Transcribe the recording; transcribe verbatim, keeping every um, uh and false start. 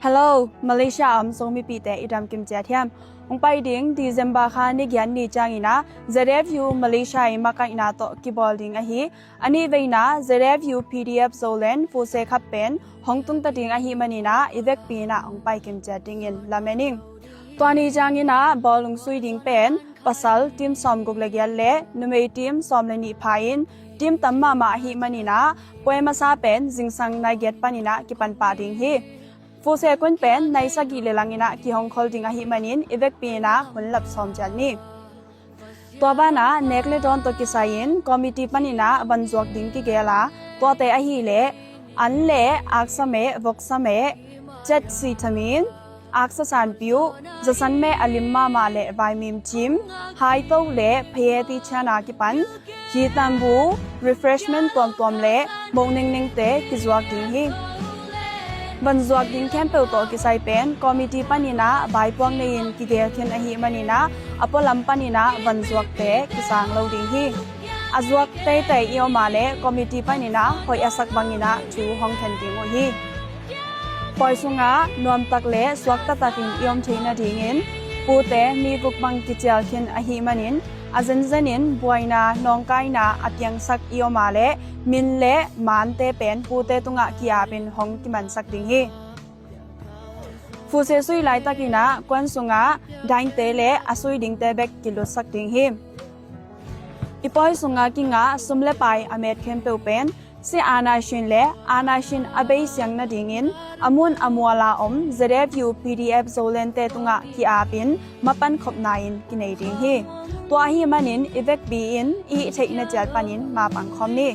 Hello, Malaysia a om Zomipihte i dam kim ciat hiam? Hong pai ding December kha ni giat ni ciangin ah Z F U Malaysia i makaihna tawh kibawl ding ahi a nih veina Z F U P D F Zoland Fuse Cup pen hong tungta ding ahih manin ah i vekpi in ah hong pai kim ciat dingin lamen ing. Tua ni ciangin ah bawlung sui ding pen pasal team sawmguk le giat le numei team sawm le nih pha in team tam mahmah ahih manin ah puai masa pen zingsang nai giat panin ah kipan pah ding hi. Fuse kun pen nai sagih le langin ah kihong khol ding ahih manin i vekpi in ah hun lap sawm ciat ni. Tua banah nek le dawn tawh kisai-in committee panin ah van zuak ding kigel a, tuate ahih leh an le aksa meh, voksa meh, cet sithamin, aksa sanpiu, zasan meh a lim mahmah le vaimim cim, haito le phayeti ciana kipan, hi tambu, refreshment tuamtuam le moh nengnengte kizuak ding hi. Van zuak ding khempeuh tawh kisai pen committee panin ah vaipuak nei-in kigel khin ahih manin ah a pualam panin ah van zuakte kisang lo ding hi. A zuak teitei i om a le committee panin ah hoih a sak bangin ah thu hong khen ding uh hi. Pawi sungah nuamtak le suak taktakin i om theih nadingin pute mi vuk bang kicial khin ahih manin a zenzenin buaina nawngkaina a piangsak i om a le min le mante pen pute tungah ki-apin hong kimansak ding hi. Fuse sui laitakin ah kuan sungah dainte le a sui dingte bek kilutsak ding hi. I pawi sungah kingah sum le pai a met khempeuh pen si anaisin le anaisin a bei siang nadingin a mun a muala om Z F U P D F Zolandte tungah ki-apin mapan khopna in kinei ding hi. Tua ahih manin i vekpi in i hih theih na ciat panin mapang khawm ni.